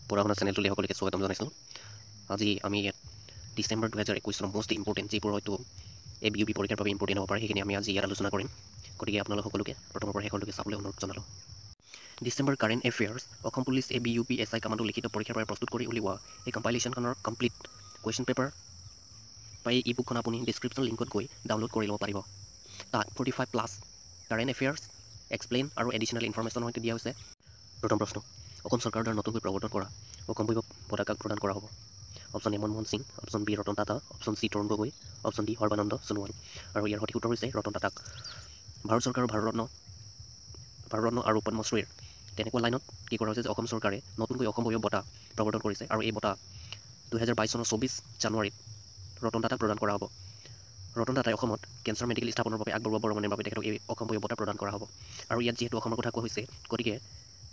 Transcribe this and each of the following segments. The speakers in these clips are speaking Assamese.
পঢ়া শুনা চেনেলটোলৈ সকলোকে স্বাগতম জনাইছোঁ। আজি আমি ইয়াত ডিচেম্বৰ 2021 চনৰ মষ্ট ইম্পৰ্টেণ্ট, যিবোৰ হয়তো এ বি, ইউ পি পৰীক্ষাৰ বাবে ইম্পৰ্টেণ্ট হ'ব পাৰে, সেইখিনি আমি আজি ইয়াত আলোচনা কৰিম। গতিকে আপোনালোক সকলোকে প্ৰথমৰ পৰা শেষলৈকে চাবলৈ অনুৰোধ জনালোঁ। December current affairs, Assam police A B, U P, S I commando লিখিত পৰীক্ষাৰ বাবে প্ৰস্তুত কৰি উলিওৱা এই কম্পাইলেশ্যনখনৰ কমপ্লিট কুৱেশ্যন পেপাৰ বা এই ই বুকখন আপুনি ডিছক্ৰিপশ্যন লিংকত গৈ ডাউনলোড কৰি ল'ব পাৰিব। তাত 45+ current affairs explain আৰু এডিশ্যনেল ইনফৰমেশ্যন হয়তো দিয়া হৈছে। প্ৰথম প্ৰশ্ন, অসম চৰকাৰৰ দ্বাৰা নতুনকৈ প্ৰৱৰ্তন কৰা অসম বৈভৱ বঁটা কাক প্ৰদান কৰা হ'ব? Option A Manmohan Singh, option B Ratan Tata, option C Tarun Gogoi, option D Sarbananda Sonowal. আৰু ইয়াৰ সঠিক উত্তৰ হৈছে ৰতন টাটাক। ভাৰত চৰকাৰৰ ভাৰতৰত্ন, ভাৰতৰত্ন আৰু পদ্মশ্ৰীৰ তেনেকুৱা লাইনত কি কৰা হৈছে যে অসম চৰকাৰে নতুনকৈ অসম বৈভৱ বঁটা প্ৰৱৰ্তন কৰিছে আৰু এই বঁটা 2022 চনৰ 24 জানুৱাৰীত ৰতন টাটাক প্ৰদান কৰা হ'ব। ৰতন টাটাই অসমত কেঞ্চাৰ মেডিকেল স্থাপনৰ বাবে আগবঢ়োৱা বৰঙণিৰ বাবে তেখেতক এই অসম বৈভৱ বঁটা প্ৰদান কৰা হ'ব। আৰু ইয়াত যিহেতু অসমৰ কথা কোৱা হৈছে, গতিকে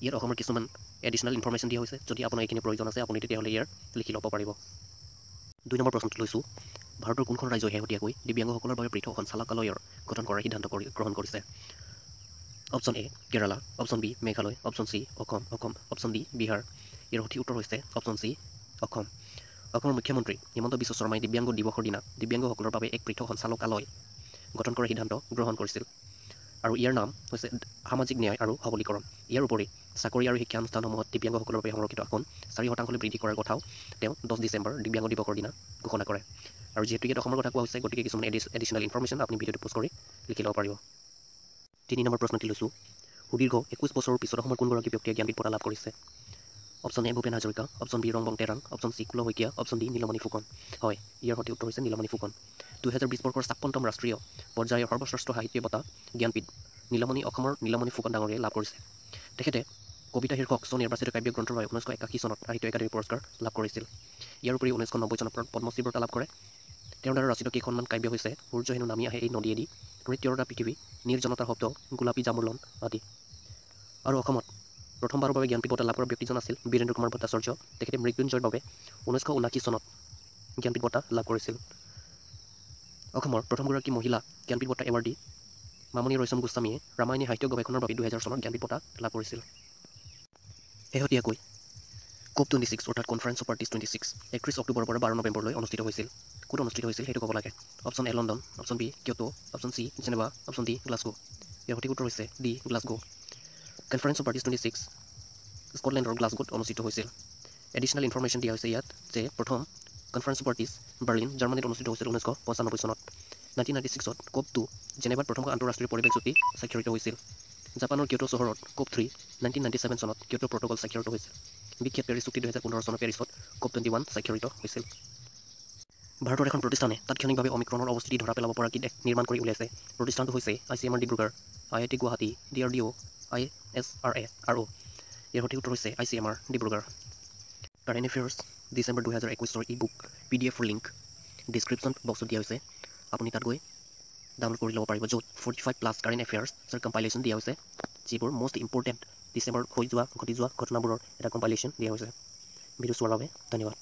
ইয়াত অসমৰ কিছুমান এডিশ্যনেল ইনফৰমেশ্যন দিয়া হৈছে। যদি আপোনাৰ এইখিনি প্ৰয়োজন আছে, আপুনি তেতিয়াহ'লে ইয়াৰ লিখি ল'ব পাৰিব। 2 নম্বৰ প্ৰশ্নটো লৈছোঁ। ভাৰতৰ কোনখন ৰাজ্যই শেহতীয়াকৈ দিব্যাংগসকলৰ বাবে পৃথক সঞ্চালকালয়ৰ গঠন কৰাৰ সিদ্ধান্ত কৰি গ্ৰহণ কৰিছে? Option A Kerala, option B Meghalaya, option C Assam, Assam, option D Bihar. ইয়াৰ সঠিক উত্তৰ হৈছে অপশ্যন চি অসম। অসমৰ মুখ্যমন্ত্ৰী হিমন্ত বিশ্ব শৰ্মাই দিব্যাংগ দিৱসৰ দিনা দিব্যাংগসকলৰ বাবে এক পৃথক সঞ্চালকালয় গঠন কৰাৰ সিদ্ধান্ত গ্ৰহণ কৰিছিল আৰু ইয়াৰ নাম হৈছে সামাজিক ন্যায় আৰু সবলীকৰণ। ইয়াৰ উপৰি চাকৰি আৰু শিক্ষানুষ্ঠানসমূহত দিব্যাংগসকলৰ বাবে সংৰক্ষিত আসন 4%লৈ বৃদ্ধি কৰাৰ কথাও তেওঁ 10 ডিচেম্বৰ দিব্যাংগ দিৱসৰ দিনা ঘোষণা কৰে। আৰু যিহেতু ইয়াত অসমৰ কথা কোৱা হৈছে, গতিকে কিছুমান এডিশ্যনেল ইনফৰমেশ্যন আপুনি ভিডিঅ'টো প'ষ্ট কৰি লিখি ল'ব পাৰিব। 3 নম্বৰ প্ৰশ্নটি লৈছোঁ। সুদীৰ্ঘ 21 বছৰৰ পিছত অসমৰ কোনগৰাকী ব্যক্তিয়ে জ্ঞানপীঠ বঁটা লাভ কৰিছে? Option A Bhupen Hazarika, option B Rongbong Terang, option C Kul Saikia, option D Nilmani Phukan. হয়, ইয়াৰ সঠিক উত্তৰ হৈছে নীলমণি ফুকন। 2020 বৰ্ষৰ 56তম ৰাষ্ট্ৰীয় পৰ্যায়ৰ সৰ্বশ্ৰেষ্ঠ সাহিত্য বঁটা জ্ঞানপীঠ নীলমণি অসমৰ নীলমণি ফুকন ডাঙৰীয়াই লাভ কৰিছে। তেখেতে কবিতা শীৰ্ষক স্বনিৰ্বাচিত কাব্যগ্ৰন্থৰ বাবে 1981 চনত সাহিত্য একাডেমী পুৰস্কাৰ লাভ কৰিছিল। ইয়াৰ উপৰি 1990 চনত পদ্মশ্ৰী বঁটা লাভ কৰে। তেওঁৰ দ্বাৰা ৰচিত কেইখনমান কাব্য হৈছে সূৰ্য হেনো নামি আহে এই নদীয়েদি, নৃত্যৰতা পৃথিৱী, নিৰ্জনতাৰ শব্দ, গোলাপী জামুৰলন আদি। আৰু অসমত প্ৰথমবাৰৰ বাবে জ্ঞানপীঠ বঁটা লাভ কৰা ব্যক্তিজন আছিল বীৰেন্দ্ৰ কুমাৰ ভট্টাচাৰ্য। তেখেতে মৃত্যুঞ্জয়ৰ বাবে 1979 চনত জ্ঞানপীঠ বঁটা লাভ কৰিছিল। অসমৰ প্ৰথমগৰাকী মহিলা জ্ঞানপীঠ বঁটা এৱাৰ্ডী মামণি ৰয়ছম গোস্বামীয়ে ৰামায়ণী সাহিত্য গৱেষণাৰ বাবে 2000 চনত জ্ঞানপীঠ বঁটা লাভ কৰিছিল। শেহতীয়াকৈ কোপ 26 অৰ্থাৎ কনফাৰেন্স অফ পাৰ্টিজ 26 31 অক্টোবৰৰ পৰা 12 নৱেম্বৰলৈ অনুষ্ঠিত হৈছিল। ক'ত অনুষ্ঠিত হৈছিল সেইটো ক'ব লাগে। Option A London, option B Kyoto, option C Geneva, option D Glasgow. ইয়াৰ সঠিক উত্তৰ হৈছে D Glasgow. Conference of parties 26 স্কটলেণ্ডৰ গ্লাছগোত অনুষ্ঠিত হৈছিল। এডিশ্যনেল ইনফৰমেশ্যন দিয়া হৈছে ইয়াত যে প্ৰথম কনফাৰেন্স অফ পাৰ্টিজ বাৰ্লিন, জাৰ্মানীত অনুষ্ঠিত হৈছিল 1995 চনত। 1996ত কোপ 2 জেনেভাত প্ৰথমখন আন্তঃৰাষ্ট্ৰীয় পৰিৱেশ চুক্তি স্বাক্ষৰিত হৈছিল। জাপানৰ কিয়টো চহৰত কোপ 3 1997 চনত কিয়টো প্ৰট'কল স্বাক্ষৰিত হৈছিল। বিখ্যাত পেৰিছ চুক্তি 2015 চনৰ পেৰিছত কোপ 21 স্বাক্ষৰিত হৈছিল। ভাৰতৰ এখন প্ৰতিষ্ঠানে তাৎক্ষণিকভাৱে অমিক্ৰণৰ অৱস্থিতি ধৰা পেলাব পৰা কিট নিৰ্মাণ কৰি উলিয়াইছে। প্ৰতিষ্ঠানটো হৈছে I C M R Dibrugarh, I I T Guwahati, D R D O, I S R A R O'. ইয়াৰ সঠিক উত্তৰ হৈছে I C M R Dibrugarh. Current affairs December 2021ৰ E book P D এফৰ লিংক ডিছক্ৰিপশ্যন বক্সত দিয়া হৈছে। আপুনি তাত গৈ ডাউনলোড কৰি ল'ব পাৰিব, য'ত 45+ কাৰেণ্ট এফেয়াৰ্ছৰ কম্পাইলেশ্যন দিয়া হৈছে, যিবোৰ মষ্ট ইম্পৰ্টেণ্ট ডিচেম্বৰত হৈ যোৱা, ঘটি যোৱা ঘটনাবোৰৰ এটা কম্পাইলেশ্যন দিয়া হৈছে। ভিডিঅ' চোৱাৰ বাবে ধন্যবাদ।